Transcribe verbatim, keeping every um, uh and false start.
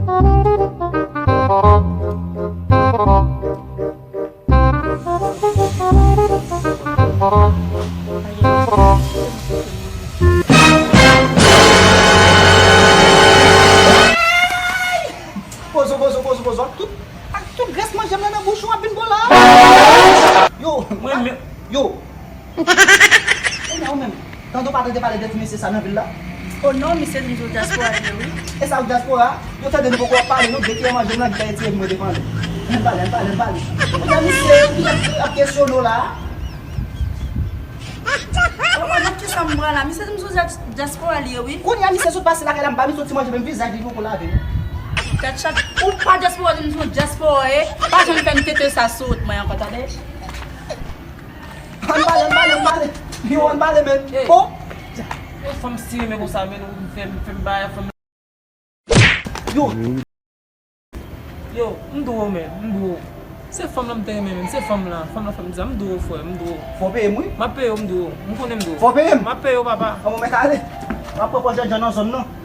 Pozo, pozo, pozo, pozo. Ak tout, ak tout grès manje m nan nan bouch ou ap vin bon la. Yo, mwen menm. Yo. Ou menm, ou menm. Tande w pa tande pale de ti mesye sa nan vil la? O non, misye di m sou dyaspora li ye, wi. E sa w dyaspora? Yo tande nou poko ap pale, nou de ki manje m nan ki ta etire pou mwen defann. Ann pale, ann pale, ann pale. Ou di misye ki ap, ap kesyone w la? O, o, nan kisa m pran la? Misye di m sou dya-, dyaspora li ye, wi. Kounye a misye sot pase lakay la, m ba misye yon ti manje, menm vizaj li poko lave, non. Tèt chat, ou pa dyaspora, di m sou dyaspora, e. Pa janm fè m tete sa sou wout mwen ankò, tande? Ann pale, ann pale, ann pale. Yo, ann pale, men. Ey. Oh! E fanm si renmen konsa, men ou fè m, fè m bay fanm. Yo. Yo, m dwe w, men, m dwe w. Se fanm lan m te renmen, men, se fanm lan, fanm lan fè m di sa, m dwe w, frè, m dwe w. Fò w peye m, wi. M ap peye w, m dwe w. M konnen m dwe w. Fò w peye m. M ap peye w, papa. An, bon, mèt ale. M ap pran pòz jènjan nan zòn nan.